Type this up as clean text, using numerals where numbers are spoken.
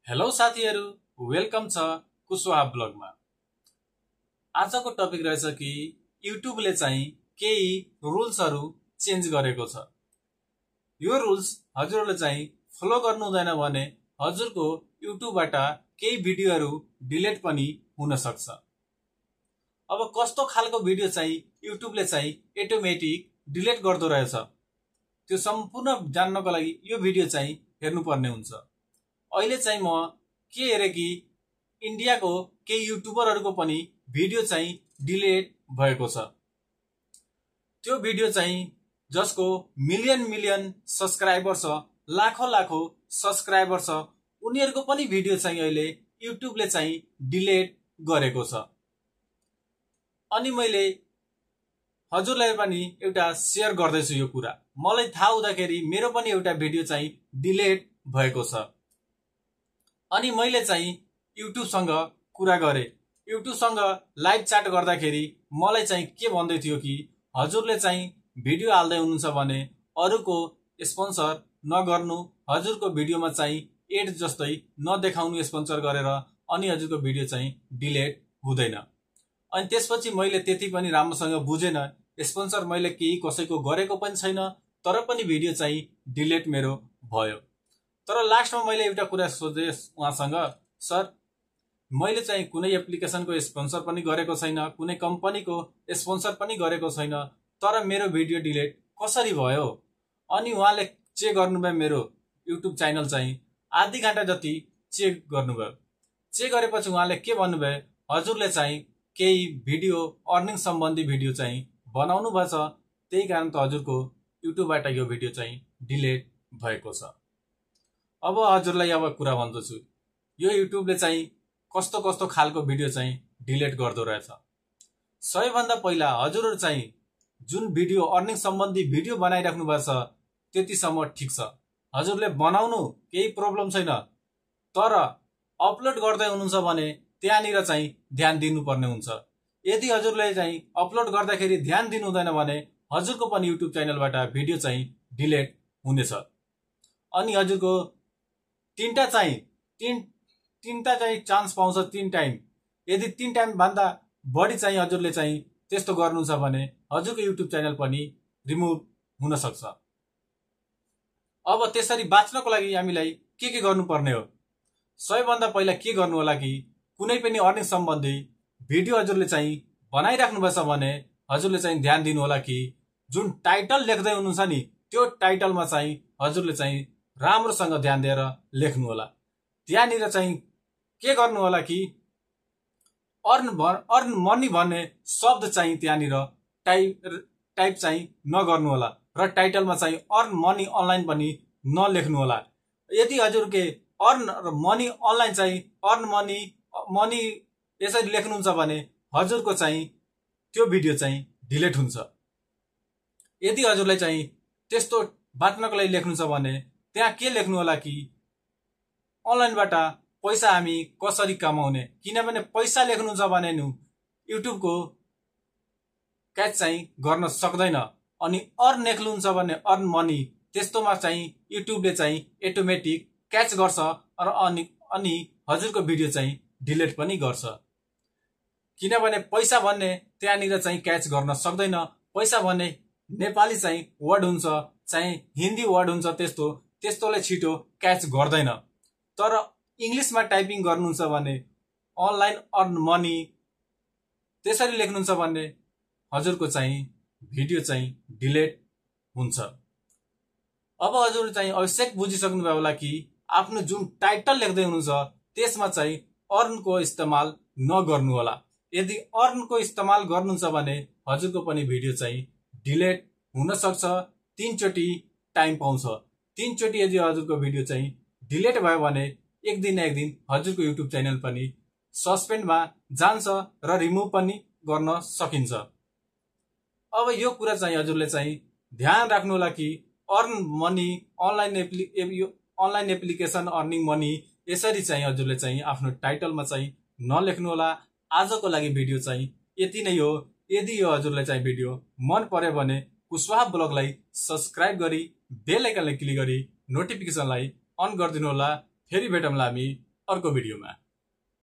Hello साथीहरु, welcome छ कुशवाहा ब्लगमा। आजको टपिक रहेछ कि युट्युबले चाहिँ केही रुल्सहरु चेन्ज गरेको छ। यो रुल्स हजुरहरुले चाहिँ फलो गर्नु हुँदैन भने हजुरको युट्युबबाट केही भिडियोहरु डिलिट पनि हुन सक्छ। अब कस्तो खालको भिडियो चाहिँ युट्युबले चाहिँ अटोमेटिक डिलिट गर्दो रहेछ त्यो सम्पूर्ण जान्नको लागि यो भिडियो चाहिँ हेर्नुपर्ने हुन्छ। अहिले चाहिँ म के हेरे कि इन्डियाको केही युट्युबरहरुको पनि भिडियो चाहिँ डिलिट भएको छ। त्यो भिडियो चाहिँ जसको मिलियन सब्स्क्राइबर छ, लाखौं सब्स्क्राइबर छ, उनीहरुको पनि भिडियो चाहिँ अहिले युट्युबले चाहिँ डिलिट गरेको छ। अनि मैले हजुरलाई पनि एउटा शेयर गर्दैछु यो कुरा। मलाई थाहा हुँदाखेरि मेरो पनि एउटा भिडियो चाहिँ डिलिट भएको छ। अनि मैले चाहिँ युट्युबसँग कुरा गरे। युट्युबसँग लाइभ च्याट गर्दाखेरि मलाई चाहिँ के भन्दै थियो कि हजुरले चाहिँ भिडियो हाल्दै हुनुहुन्छ भने अरूको स्पोन्सर नगर्नु, हजुरको भिडियोमा चाहिँ एड जस्तै नदेखाउनु स्पोन्सर गरेर, अनि हजुरको भिडियो चाहिँ डिलिट हुँदैन। अनि त्यसपछि मैले त्यति पनि राम्रोसँग बुझेन। स्पोन्सर मैले केही कसैको गरेको पनि छैन, तर पनि भिडियो चाहिँ डिलिट मेरो भयो। तर लास्टमा मैले एउटा कुरा सोधे उहाँसँग, सर मैले चाहिँ कुनै एप्लिकेसनको स्पोन्सर पनि गरेको छैन, कुनै कम्पनीको स्पोन्सर पनि गरेको छैन, तर मेरो भिडियो डिलिट कसरी भयो? अनि उहाँले चेक गर्नुभयो मेरो युट्युब च्यानल चाहिँ आधी घण्टा जति चेक गर्नुभयो। चेक गरेपछि उहाँले के भन्नुभयो, हजुरले चाहिँ केही भिडियो अर्निङ सम्बन्धी भिडियो चाहिँ बनाउनु भएको छ, त्यही कारण त हजुरको युट्युबबाट यो भिडियो चाहिँ डिलिट भएको छ। अब हजुरलाई अब कुरा भन्दछु, यो युट्युबले चाहिँ कस्तो कस्तो खालको भिडियो चाहिँ डिलिट गर्दो रहेछ। सबैभन्दा पहिला हजुरहरु चाहिँ जुन भिडियो अर्निङ सम्बन्धी भिडियो बनाइराख्नु भएको छ त्यतिसम्म ठिक छ, हजुरले बनाउनु केही प्रब्लम छैन। तर अपलोड गर्दै हुनुहुन्छ भने त्यहाँनिर चाहिँ ध्यान दिनुपर्ने हुन्छ। यदि हजुरले चाहिँ अपलोड गर्दाखेरि ध्यान दिनु हुँदैन भने हजुरको पनि युट्युब च्यानलबाट भिडियो चाहिँ डिलिट हुनेछ। अनि हजुरको तीनटा चाहिँ चान्स पाउँछ, 3 टाइम। यदि 3 टाइम भन्दा बढी चाहिँ हजुरले चाहिँ त्यस्तो गर्नुहुन्छ भने हजुरको युट्युब च्यानल पनि रिमुभ हुन सक्छ। अब त्यसरी बाच्नको लागि हामीलाई के गर्नुपर्ने हो? सबैभन्दा पहिला के गर्नु होला कि कुनै पनि अर्निङ सम्बन्धी भिडियो हजुरले चाहिँ बनाइराख्नु भएको छ भने हजुरले चाहिँ ध्यान दिनु होला कि जुन टाइटल लेख्दै हुनुहुन्छ नि त्यो टाइटलमा चाहिँ हजुरले चाहिँ राम्रोसँग ध्यान दिएर लेख्नु होला। त्यहाँनिर चाहिँ के गर्नु होला कि अर्न मनी भन्ने शब्द चाहिँ त्यहाँनिर टाइप चाहिँ नगर्नु होला र टाइटलमा चाहिँ अर्न मनी अनलाइन पनि नलेख्नु होला। यदि हजुरले अर्न मनी अनलाइन चाहिँ अर्न मनी यसरी लेख्नुहुन्छ भने हजुरको चाहिँ त्यो भिडियो चाहिँ डिलिट हुन्छ। यदि हजुरलाई चाहिँ त्यस्तो बाँच्नको लागि लेख्नु छ भने त्यहाँ के लेख्नु होला कि अनलाइनबाट पैसा हामी कसरी कमाउने, किनभने पैसा लेख्नुहुन्छ भने युट्युबको क्याच चाहिँ गर्न सक्दैन। अनि अर्न लेख्नुहुन्छ भने अर्न मनी, त्यस्तोमा चाहिँ युट्युबले चाहिँ अटोमेटिक क्याच गर्छ र अनि हजुरको भिडियो चाहिँ डिलिट पनि गर्छ। किनभने पैसा भन्ने त्यहाँनिर चाहिँ क्याच गर्न सक्दैन। पैसा भन्ने नेपाली चाहिँ वर्ड हुन्छ, चाहिँ हिन्दी वर्ड हुन्छ, त्यस्तोले छिटो क्याच गर्दैन। तर इंग्लिशमा टाइपिङ गर्नुहुन्छ भने अनलाइन अर्न मनी त्यसरी लेख्नुहुन्छ भने हजुरको चाहिँ भिडियो चाहिँ डिलिट हुन्छ। अब हजुर चाहिँ आवश्यक बुझिसक्नु भयो होला कि आफ्नो जुन टाइटल लेख्दै हुनुहुन्छ त्यसमा चाहिँ अर्नको इस्तेमाल नगर्नु होला। यदि अर्नको इस्तेमाल गर्नुहुन्छ भने हजुरको पनि भिडियो चाहिँ डिलिट हुन सक्छ। 3 चोटी टाइम पाउँछ। 3 चोटी यदि हजुरको भिडियो चाहिँ डिलिट भयो भने एक दिन हजुरको युट्युब च्यानल पनि सस्पेन्डमा जान्छ र रिमुभ पनि गर्न सकिन्छ। अब यो कुरा चाहिँ हजुरले चाहिँ ध्यान राख्नु होला कि earn money online application earning money यसरी चाहिँ हजुरले चाहिँ आफ्नो टाइटलमा चाहिँ नलेख्नु होला। आजको लागि भिडियो चाहिँ यति नै हो। यदि यो हजुरलाई चाहिँ भिडियो मन पर्यो भने कुशवाहा ब्लगलाई सब्स्क्राइब गरी बेल आइकनलाई क्लिक गरी नोटिफिकेसनलाई अन गरिदिनु होला। फेरि भेटौँला हामी अर्को भिडियोमा।